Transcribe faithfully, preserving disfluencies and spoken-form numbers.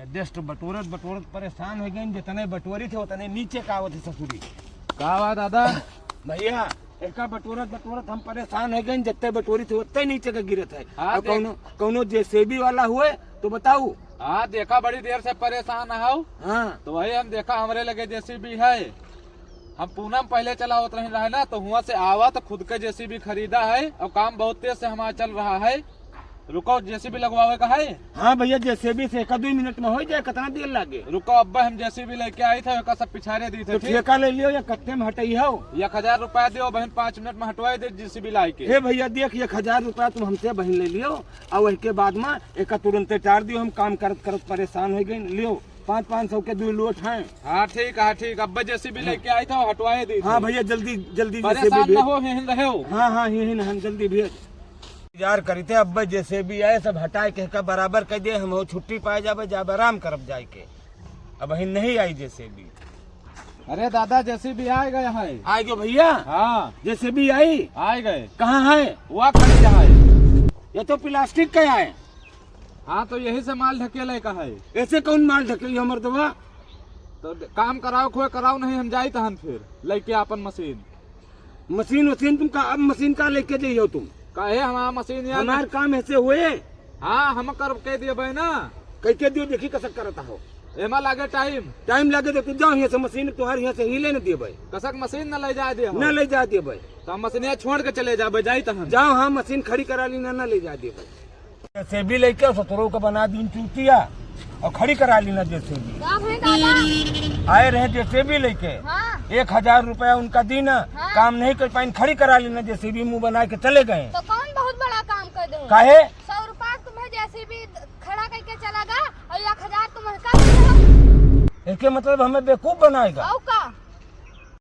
Just बटोरत बटोरत परेशान होइ गइन, जितने बटोरी थे उतने नीचे का आवत है ससुरी। का बा दादा? भइया, एका बटोरत बटोरत हम परेशान होइ गइन, जितने बटोरी थे उतने नीचे का गिरत है। हाँ, और देख। कौनो, कौनो जेसीबी वाला हुए तो बताऊ। हाँ, देखा बड़ी देर से परेशान हौ। हाँ। तो वही हम देखा हमरे लगे जेसीबी है। हम पूनम पहिले चलावत रहे, रहे ना, तो हुआँ से आवा तो खुद के जेसीबी खरीदा है और काम बहुत तेज से हमारा चल रहा है। रुको, जेसीबी लगवावे का है? हाँ भइया, जेसीबी से एक दुइ मिनट में होइ जाए, कितना देर लागे? रुको, अब्बे हम जेसीबी लइके आइत है, एका सब पिछारे दीत है, तो ठीक? ठेका ले लियो या कत्ते में हटइहो? एक हजार रुपया दियो, बहिन पाँच मिनट में हटवाइ दे जेसीबी लाइके। हे भइया देख, एक हजार रुपया तुम हमसे बहिन ले लियो और वही के बाद में एका तुरंते टार दियो, हम काम करत करत परेशान होइ गइन। लियो, पाँच, पाँच सौ के दुइ लोट हैं। हाँ, ठीक है, ठीक। अब्बे जेसीबी लइके आइत है, हटवाइ दीत है। हाँ भइया, जल्दी, जल्दी जेसीबी परेशान न भेज। हो, हिन रहे हो। हाँ, हाँ, हिन, हिन, हम जल्दी भेज। इंतजार करी थे, अब्बे जेसीबी आए, सब हटाए के का बराबर कइ दे, हम हो छुट्टी पाए जाबे, जाबे आराम करब जाइके। अबहिन नहीं आई जेसीबी। अरे दादा, जेसीबी आइ गए है। आइ गयो भइया? हाँ। जेसीबी आई? आइ गए। कहाँ है? वह खड़ी है। ये तो प्लास्टिक का है। हाँ, तो यही से माल ढकेले का है। ऐसे कौन माल ढकेली हमर दवा? तो काम कराओ, खोए कराओ, नहीं हम जाइत हन फिर लइके आपन मशीन। मशीन वशीन तुम का, अब मशीन का लइके जइहो तुम? काहे हमार मशीन यार? हमार काम ऐसे हुए। हाँ, हम करब कइ दिए बे ना। कइ के दियो, देखी कसक करत हो। एमा लागे टाइम। टाइम लागे तो तू जाओ यहाँ से, मशीन तुम्हारे यहाँ से हिले न दिए बे। कसक मशीन न ले जाए दे हो। न ले जाए दे बे। तो हम मशीनिया छोड़ के चले जाबे, जाइत हन। जाओ, हाँ, मशीन खड़ी करा ली ना, न ले जाए दे बे। जेसीबी लइके ससुरो का बना दीन चूतिया और खड़ी करा ली ना जेसीबी। का भई दादा? आए रहे जेसीबी लइके। हाँ। एक हजार रुपया उनका दीना, हाँ। काम नहीं कर पाइन, खड़ी करा ली ना जेसीबी, मुँह बनाइके चले गए। तो कौन बहुत बड़ा काम कर दे? काहे? सौ रुपया तुम्हें जेसीबी खड़ा कइके चला गा और एक हजार तुम्हें का दे हो? एके मतलब हमें बेवकूफ बनाएगा। और का?